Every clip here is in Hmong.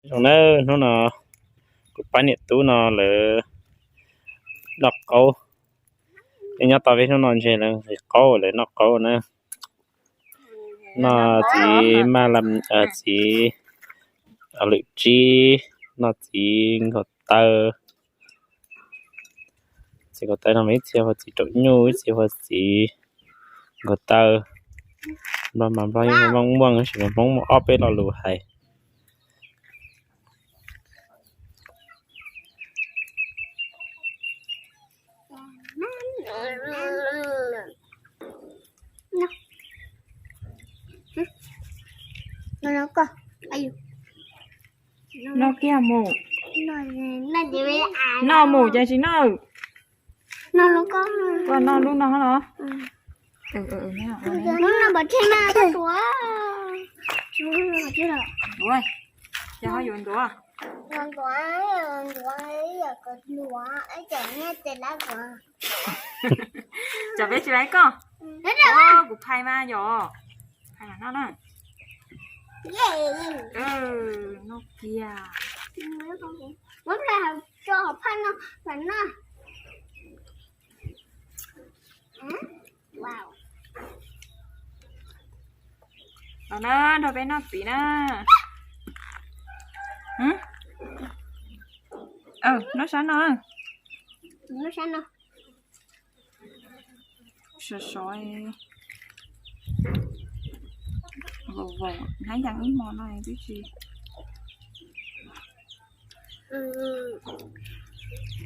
Zoo na, hnub no kuv pab niam tub no lawv noj qaub. Nyob tau peb hnub no ntshe lawv nqhis qaub, lawv noj qaub na. Noj txiv maj lam, txiv lwm tsib, noj txiv nkaus taw. Txiv nkaus taw no mas ib txhia hu txiv raum nyuj, ib txhia hu txiv nkaus taw. Nplog mas Nplog yeej muaj, muaj tab sis mas Hmoob muaj ob peb lo lus hais. Noj kiag mus. Noj mus ces tsis noj. Koj noj lub no los? Ces ho yuav ntuav. Cov peb tsis laib koj. Kuv phais mas yom. Phais mam noj na. Noj kiag. Los na, nrog peb noj txiv na. Noj sab no. Sov sov, vaum vaum hnab yees ib hmo no twb tsis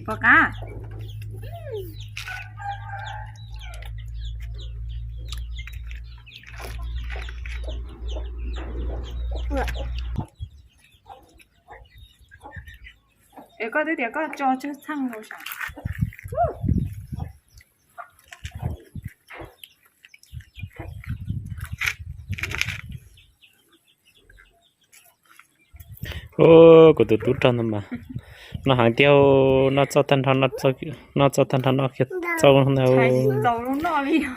pom qab. Es koj twb tias koj tso tsawg txheej rau sav. Kuv tus tub rog ntawd mas noj heev tiag, noj txoj tag nrho, noj txoj tag nrho noj kiag txoj ntawd.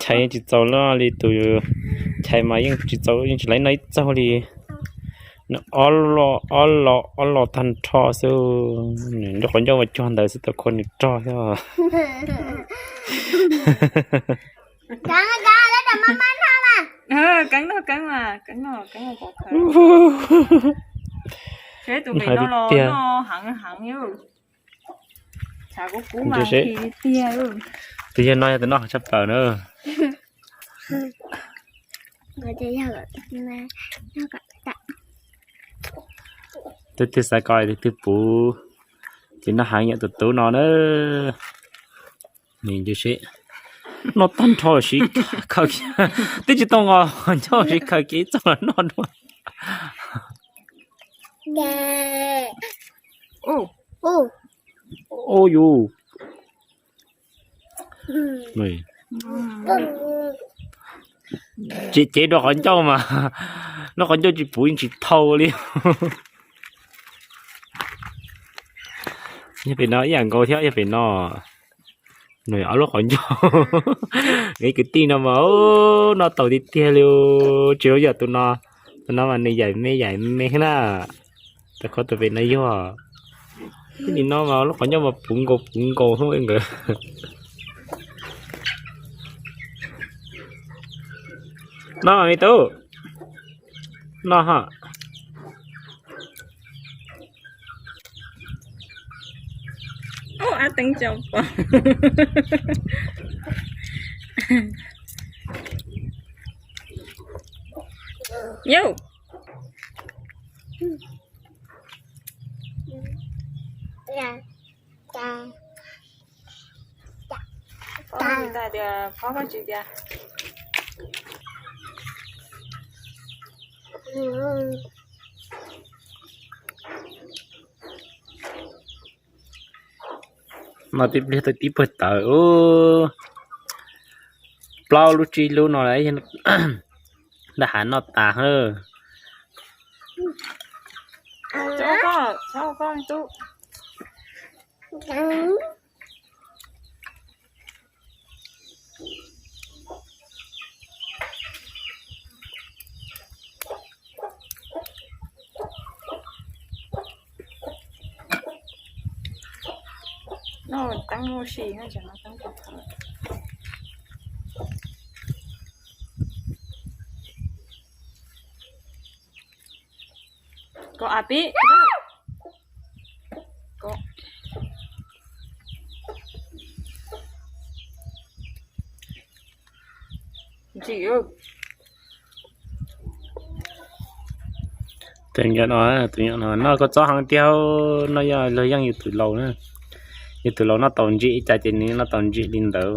Chais yeej tsis txaus noj li, tus Chais mas yeej tsis txaus, yeej tsis laib noj ib txaug li. Nws ob lo, ob lo, ob lo tag nrho xwb. Nws lub qhov ncauj mas cuag ntawd xwb, tau khua nws rog thiab. Keeb no, keeb mas, keeb no, keeb no pov khawv. Seb tus pem no los noj heev heev. Tus yawg no yog tus noj heev tshaj plaws na. Twb twb xav kom tus twg puv, ces noj heev yam tus tub no na. Nws seb, noj tag nrho siv khaws, twb tsis tau nqos ncauj siv khaws kiag ib txoj los noj dua. Ub yus, tsis cev dua qhov ncauj mas, noj qhov ncauj tsis puv yeej tsis thau li. Yog pem no ib yam nkaus thiab, yog pem no. Nws ob lub qhov ncauj, nws kwv tij no mas noj tau tiag tiag li. Tsis zoo yam tus no, tus no mas nws yaim me yaim me na. Tus qhov tus pem no yog, nim no mas lub qhov ncauj mas puv nkaus puv nkaus xwb nkawd. Noj me tub, noj ho. Ub, ab teeb tso pom. Yauj. Tias, phob koj tsis tias. No tib pliag tau tib pawg tawv, plaub lub tsib lub no lawm, ntaj hav noj tas hawb. Noj teeb ua si no, tseem noj teeb pov thawv. Koj a pib. Tus nyuam no, tus nyuam no noj kua txob heev tiag, no yog luag yeej yus tus laus na. Yus tus laus noj tau ntsim ib cas ces nws noj tau ntsim li ntawd.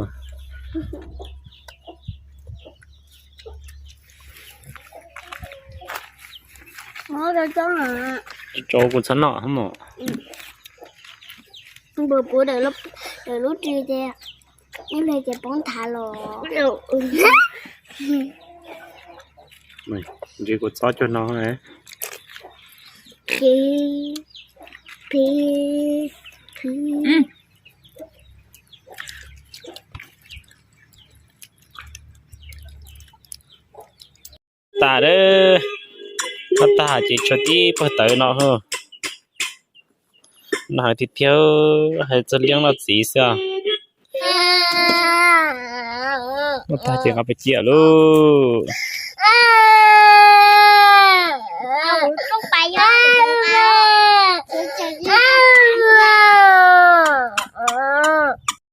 Tso kuv txhob noj mos. Npus puv daws lub ris ces ib pliag ces poob nthav los. Ntsis kuv txob cuag no. Phi, phi, phi. Tas lawm, noj tag ces tshuav tib pawg tawv no. Noj heev tiag tiag, hais txog liab noj txiv xwb. Noj tag ces nqa pais ciam lauj.